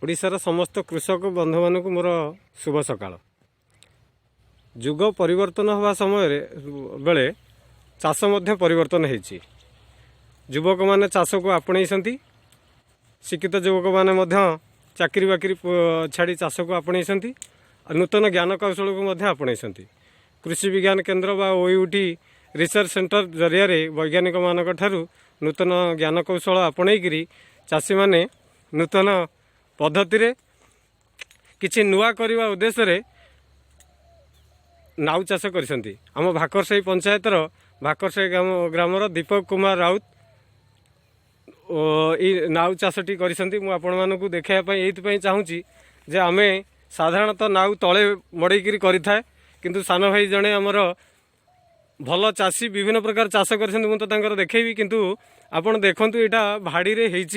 ଓଡ଼ିଶାର ସମସ୍ତ କୃଷକ ବନ୍ଧୁମାନଙ୍କୁ ମୋର ଶୁଭ ସକାଳ। ଯୁଗ ପରିବର୍ତ୍ତନ ହେବା ସମୟରେ ବେଳେ ଚାଷ ମଧ୍ୟ ପରିବର୍ତ୍ତନ ହେଇଛି। ଯୁବକମାନେ ଚାଷକୁ ଆପଣେଇଛନ୍ତି। ଶିକ୍ଷିତ ଯୁବକମାନେ ମଧ୍ୟ ଚାକିରି ବାକିରି ଛାଡ଼ି ଚାଷକୁ ଆପଣେଇଛନ୍ତି ଆଉ ନୂତନ ଜ୍ଞାନ କୌଶଳକୁ ମଧ୍ୟ ଆପଣେଇଛନ୍ତି। କୃଷି ବିଜ୍ଞାନ କେନ୍ଦ୍ର ବା ଓୟୁଏଟି ରିସର୍ଚ୍ଚ ସେଣ୍ଟର ଜରିଆରେ ବୈଜ୍ଞାନିକମାନଙ୍କ ଠାରୁ ନୂତନ ଜ୍ଞାନ କୌଶଳ ଆପଣେଇକିରି ଚାଷୀମାନେ ନୂତନ ପଦ୍ଧତିରେ କିଛି ନୂଆ କରିବା ଉଦ୍ଦେଶ୍ୟରେ ନାଉ ଚାଷ କରିଛନ୍ତି। ଆମ ଭାକରସାହି ପଞ୍ଚାୟତର ଭାକରସାହି ଗ୍ରାମର ଦୀପକ କୁମାର ରାଉତ ଓ ଏଇ ନାଉ ଚାଷଟି କରିଛନ୍ତି। ମୁଁ ଆପଣମାନଙ୍କୁ ଦେଖାଇବା ପାଇଁ ଏଇଥିପାଇଁ ଚାହୁଁଛି ଯେ ଆମେ ସାଧାରଣତଃ ନାଉ ତଳେ ମଡ଼େଇକିରି କରିଥାଏ, କିନ୍ତୁ ସାନ ଭାଇ ଜଣେ ଆମର ଭଲ ଚାଷୀ, ବିଭିନ୍ନ ପ୍ରକାର ଚାଷ କରିଛନ୍ତି। ମୁଁ ତ ତାଙ୍କର ଦେଖେଇବି, କିନ୍ତୁ ଆପଣ ଦେଖନ୍ତୁ, ଏଇଟା ଭାଡ଼ିରେ ହେଇଛି।